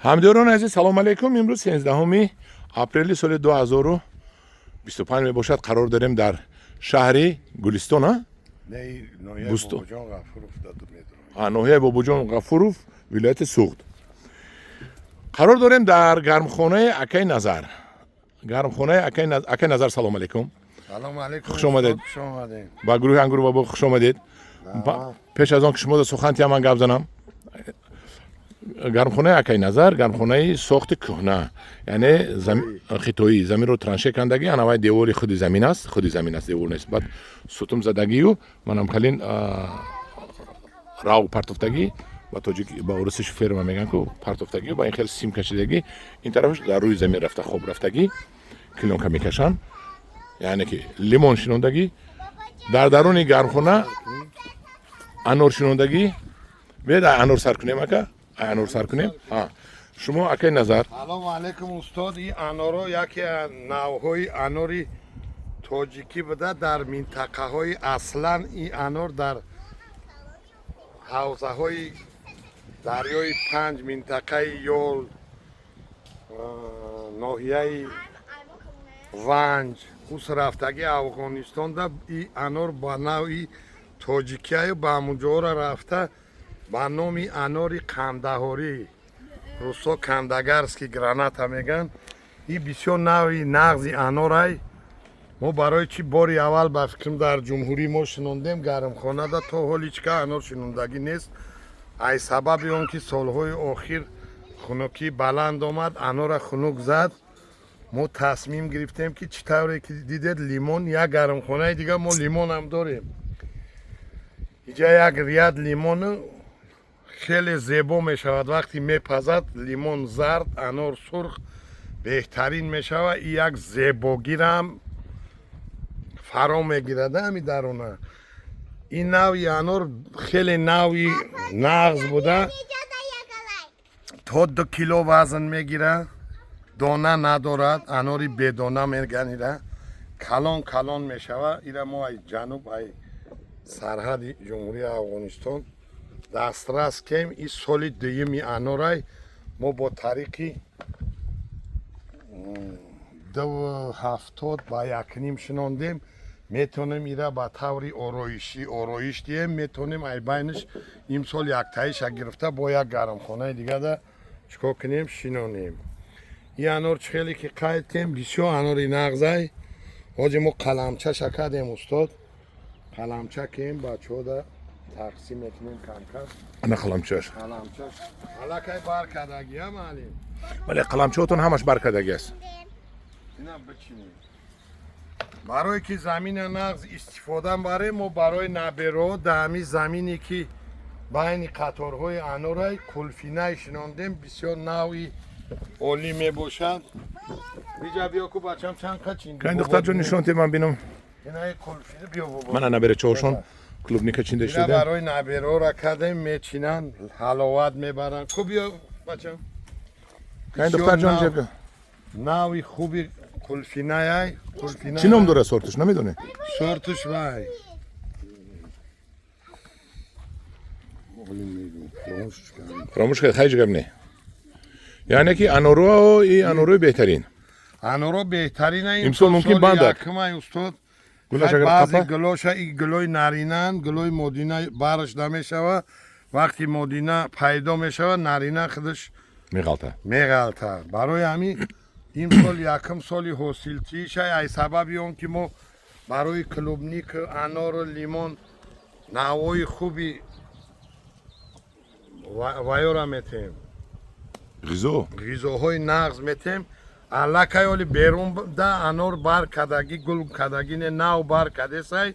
Ҳамдиёрони азиз, салом алейкум. Имрӯз 13 апрели соли 2025 мебошад. Қарор дорем дар шаҳри Гулистон, а? Бустон. Ноҳияи Бобоҷон Ғафуров, вилояти Суғд. Қарор дорем дар гармхонаи акаи Назар. Гармхонаи акаи Назар, салом алейкум. Салом алейкум. Хуш омадед. Хуш омадед. Ба гурӯҳи Ангур ва боғ хуш омадед. Пеш аз он ки шумо сухан тиям, ман гап занам. Гармхонаи акаи Назар гармхонаи сохти кӯҳна, яъне хитоӣ, заминро транше кандагӣ, анавай девори худи замин аст, худи замин аст, девор нест. Баъд сутум задагию манам халин рав партофтагӣ, ба тоҷик, ба урусиш ферма мегӯян ку, партофтагӣ, ба ин хел сим кашидагӣ, ин тарафаш дар рӯи замин рафта, хоб рафтагӣ, клёнка мекашанд, яъне ки лимон шинондагӣ, дар даруни гармхона анор шинондагӣ. Биёед, анор сар кунем, ака, анор сар кунем. Шумо, акаи Назар. Салому алейкум, устод. Ин аноро яке аз навъҳои анори тоҷикӣ буда, дар минтақаҳои, аслан ин анор дар ҳавзаҳои дарёи Панҷ, минтақаи Ёл, ноҳияи Ванҷ, ус рафтагӣ Афғонистонда. И анор ба навъи тоҷикияю ба ҳамунҷоро рафта, ба номи анори қандаҳорӣ, русо кандагарский граната мегӯянд. И бисёр навъи нағзи анорай. Мо барои чӣ бори аввал, ба фикрам, дар ҷумҳурии мо шинондем гармхонада, то ҳол ҳеҷ ка анор шинондагӣ нест. Ай сабаби он ки солҳои охир хунукӣ баланд омад, анора хунук зад, мо тасмим гирифтем, ки чӣ тавре ки дидед, лимон, як гармхонаи дигар мо лимонам дорем. Иҷа як ряд лимону хеле зебо мешавад вақте мепазад. Лимон зард, анор сурх беҳтарин мешавад. И як зебогирам фаро мегирад ҳами дарона. Ин навъи анор хеле навъи нағз буда, то 2 кило вазн мегирад, дона надорад, анори бедона меганира, калон калон мешавад. Ира мо ай ҷануб, ай сарҳади Ҷумҳурии Афғонистон дастрас кем. И соли дуюми анорай мо бо тариқи 2,70 ба 1,5 шинондем. Метавонем ира ба таври ороишӣ ороиш диҳем, метавонем ай байниш имсол яктаиша гирифта, бо як гармхонаи дигада чикор кунем, шинонем. Ин анор чӣ хеле ки қайд кем, бисёр анори нағзай. Ҳозир мо қаламчаша кардем, устод, қаламча кем, бачаҳода тақсим мекунем камкам. Ана қаламчааш. Қаламчаш аллакай бар кардагия, маълим. Бале, қаламчаотон ҳамаш бар кардагӣ аст. Ина бичинем, барое ки замина нағз истифода барем. Мо барои набероҳо дар ҳамин замине ки байни қаторҳои анорай, кулфинай шинондем, бисёр навъи олӣ мебошад. Биҷа, биё ку, бачам, чанд қа чин. Кани, духтарҷон, нишон те, ман бинам. Инаи кулфина, биё, бобо. Мана наберачаҳошон клубника чинда Ина шуда. Барои набероҳра кардем, мечинанд, ҳаловат мебаранд. Ку, биё, бачам. Кани, духтарҷон, ҷа. Навъи хуби кулфинаяй, кулфина. Чӣ ном дорад сорташ, намедонед? Сорташ вай, Фаромӯш кард, хайҷ гап не. Яъне ки аноро, и анорои беҳтарин. Аноро беҳтарина. Имсол мумкин бандад. Якумай, устод. Гулаш Хай, агар баъзе қапа? Гулоша, и гулои наринан, гулои модина бараш намешава. Вақти модина пайдо мешава, нарина худаш меғалта. Меғалта. Барои ҳамин имсол якум соли ҳосилтиша. Ай сабаби он ки мо барои клубник, анору лимон навъҳои хуби ваёра метем. Ғизо. Ғизоҳои нағз метем. Аллакай оли берун да анор бар кадагӣ, гул кадагӣ не, нав бар кадесай,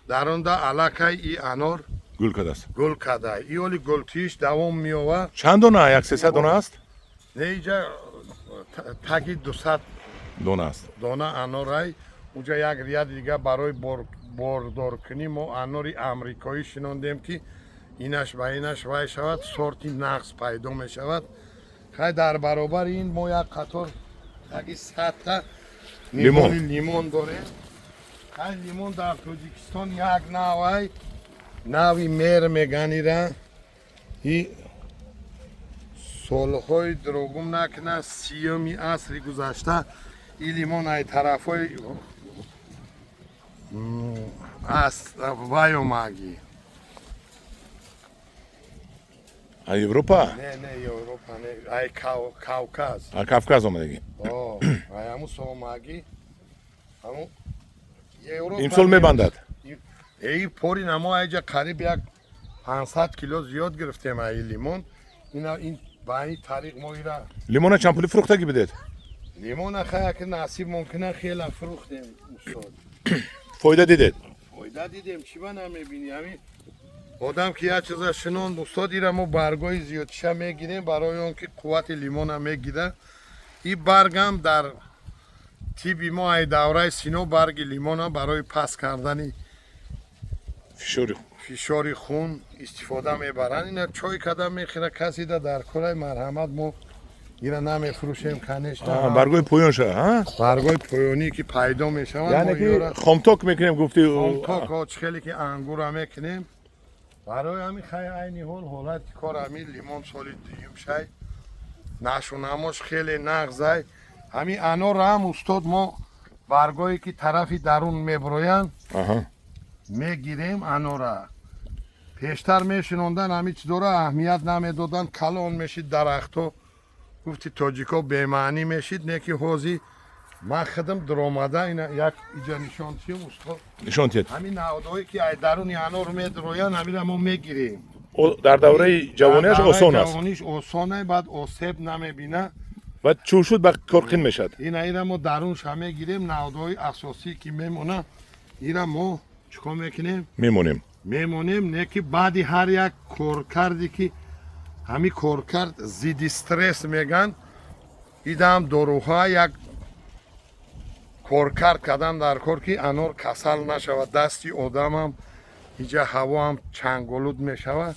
дар онда аллакай и анор гул кардааст. Гул кадай. И оли гултиш давом меёвад. Чанд дона, як 300 дона аст? Не, иҷа таги 200 дона аст. Дона анорай. Уҷа як ряди дига барои бордоркунӣ мо анори амрикоӣ шинондем, ки инаш ба инаш вай шавад, сорти нағз пайдо мешавад. Хай, дар баробари ин мо як қатор таги 100-та лимон. Ниҳоли лимон дорем. Хай, лимон дар Тоҷикистон як навай, нави мер меганира, и Солҳои, дурӯғум накуна, 30-уми асри гузашта и лимон ай тарафҳои аз вай омагӣ. А Европа? Не, Европа не, ай Кавказ. А Кавказ омадагӣ. Ай ҳамун омагӣ, ҳамун Европа. Имсол мебандад. Эй, пори намо айҷа қариб як 500 кило зиёд гирифтем ай лимон. Ина ин ба ин тариқ мо ира. Лимона чанд пули фурӯхтагӣ бидед? Лимона хая ки насиб мумкина, хела фурӯхтем, устод. Фоида дидед? Фоида дидем, чӣ ба намебинӣ? Ҳамин одам ки як чиза шинонд, устод, ира мо баргои зиёдиша мегирем, барои он ки қуввати лимона мегира. И баргам дар тиби мо ай давраи Сино барги лимона барои паст кардани фишори фишори хун истифода мебаранд. Ина чой када мехӯра. Касида дар кораи, марҳамат, мо ира намефурӯшем, конечно. Баргои поёнша? Баргои поёнӣ ки пайдо мешаванд. Яъне ки хомток мекунем, гуфти. Хомток, чӣ хеле ки ангура мекунем. Барои ҳамин хай, айни ҳол ҳолати кор ҳамин лимон соли дуюм шай, нашунамош хеле нағзай. Ҳамин анорам, устод, мо баргое ки тарафи дарун меброянд мегирем. Анора пештар мешинондан, ҳамин чизоро аҳамият намедоданд. Калон мешид дарахто, гуфти тоҷико, бемаънӣ мешид. Не ки ҳозир ман худам дуромада ина як иҷа нишон тиём, устод. Нишон тиед. Ҳамин навдаҳое ки ай даруни анор медроянд, ҳамина мо мегирем. Дар давраи ҷавониаш осон аст. Ҷавониш осоне, баъд осеб намебина. Ва чӯ шуд, ба кор қин мешавад. Ина ира мо дарунша мегирем, навдаҳои асосӣ ки мемона, ира мо чӣ кор мекунем? Мемонем. Мемонем. Не ки баъди ҳар як коркарде ки ҳамин коркард зидди стресс меган, идам доруҳо як коркард кардан дар кор, ки анор касал нашавад. Дасти одамам иҷа ҳавоам чанголуд мешавад.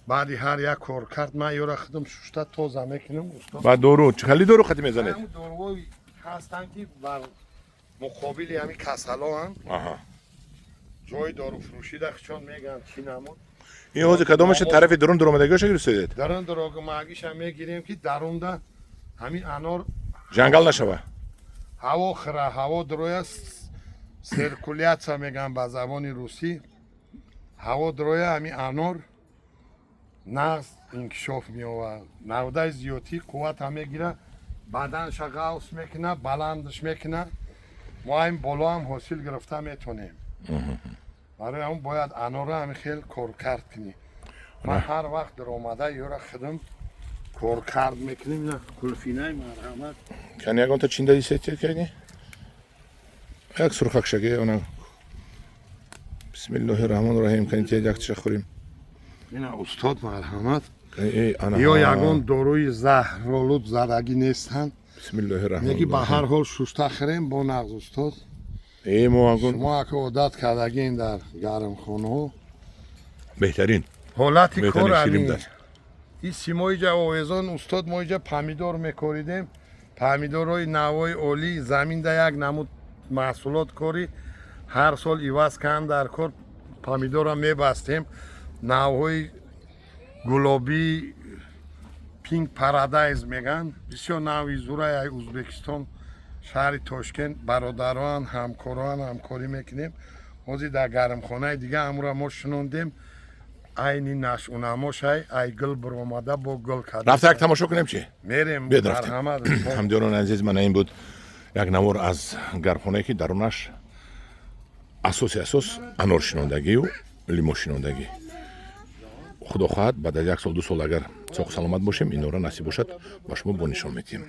Баъди ҳар як коркард ман ёра худам шушта тоза мекунам, устод. Ба дору, чӣ хали дору қати мезанед? Ҳамун доруҳое ҳастанд, ки бар муқобили ҳамин касалоанд. Ҷои доруфурӯшӣ дахчон мегӯянд, чӣ намуд. Ин ҳозир кадомаша, тарафи дурун дуромадагиоша гирифтедед? Дарун дурогумагиша мегирем, ки дарунда ҳамин анор ҷангал нашава. Ҳаво хира, ҳаво дроя, циркуляция мегӯянд ба забони русӣ. Ҳаво дроя, ҳамин анор нағз инкишоф меёвад, навдаи зиёдтӣ қуввата мегира, баданша ғавс мекуна, баландаш мекуна. Мо ҳамин болоам ҳосил гирифта метонем. Барои ҳамн бояд анора ҳамин хел коркард кунӣ. Ман ҳар вақт даромада ёра худам коркард мекунем. Ина кулфинаи, марҳамат. Кани, ягонта чинда дисетед? Кани, як сурхакшаге она. Бисмиллоҳи раҳмони раҳим. Кани, тиед, якчиша хӯрем. Ина, устод, марҳамат. Э, ана. Ё ягон доруи заҳролуд задагӣ нестанд. Бисмиллоҳи Неки ба раҳмони. ҳар ҳол шушта хӯрем бо нағз, устод. Э, мо агон. Шумо ака одат кардагин дар гармхонаҳо. Беҳтарин. Ҳолати Беҳтарин. кор Ширин ҳамин. дар. И симоиҷа овезон, устод, мо иҷа помидор мекоридем, помидорҳои навои олӣ. Заминда як намуд маҳсулот корӣ, ҳар сол иваз кан дар кор. Помидорро мебастем, навҳои гулобӣ, Пинк Парадайз меган, бисёр нави зурай. Ай Узбекистон, шаҳри Тошкент бародароан, ҳамкороан, ҳамкорӣ мекунем. Ҳозир дар гармхонаи дига ҳамура мо шунондем, айни нашъунамошай, ай гул биромада, бо гул карда. Рафта як тамошо кунем чи? Мерем. Биёд, рафтем. Марҳамат. Ҳамдиёрони азиз, мана ин буд як навор аз гармхонае, ки дарунаш асоси асос анор шинондагию лимо шинондагӣ. Худо хоҳад, баъд аз як сол, 2 сол, агар соғу саломат бошем, инора насиб бошад, ба шумо бо нишон медиҳем.